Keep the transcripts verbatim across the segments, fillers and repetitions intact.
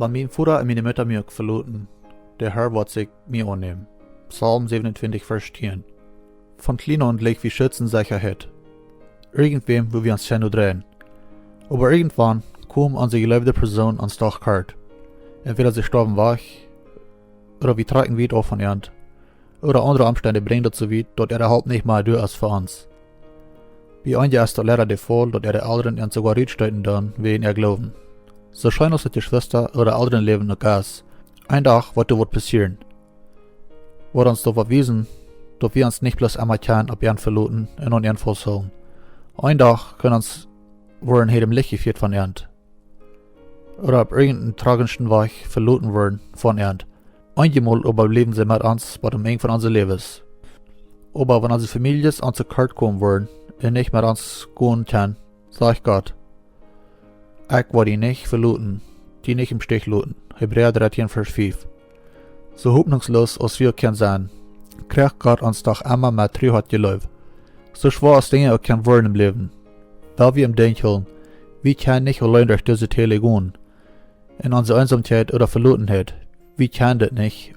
Wan mien Voda un miene Mutta mie uk veloten, de Herr woat sikj mie aunnämen. Psalm siebenundzwanzig, Varsch tieen. Von kjlien aun jlikj wie Schutz un Sechaheit. Irjentwäm, wua wie ons han no dreien. Oba irjentwan kjemt onse jeleewde Persoon ons doch kort. Entwäda see stoawen wajch, ooda wie trakjen wiet auf von an, ooda aundre Omstend brinjen daut soo wiet, daut äare Help nich mea doa es fa ons. Bie eenje es daut leida de Faul, daut äare Elren an soogoa rutstoten doonen wäajen äa Gloowen. Soo scheen aus daut Jeschwista ooda Elrenläwen uk es, een Dach woat doa waut passieren, waut ons doaropp wiesen, daut wie ons nich bloos emma kjennen opp an veloten un aun an fausthoolen. Een Dach kjennen ons woaren hia em Licht jefieet von an, ooda opp irjenteenen tragischen Wajch veloten woaren von an. Eenjemol oba bliewen see met ons bat aum Enj von onse Läwes. Oba wan onse Famieljes ons too kort komen woaren un nich met ons gonen kjennen, sajcht Gott: "Ekj woa die nich veloten, die nich em Stich loten." Hebräa dartieen, Varsch fiew. Soo hopninjsloos aus wie uk kjennen sennen, kjricht Gott ons doch emma met Tru haft jeleeft. Soo schwoa aus Dinja uk kjennen woaren em Läwen, well wie em Denkj hoolen, wie kjennen nich auleen derch dise Täle gonen. En onse Eensamkjeit ooda Velotenheit, wie kjennen dit nich,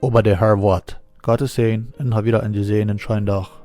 oba de Herr woat. Gottes Säajen un hab wada eenen jesäajenden scheenen Dach.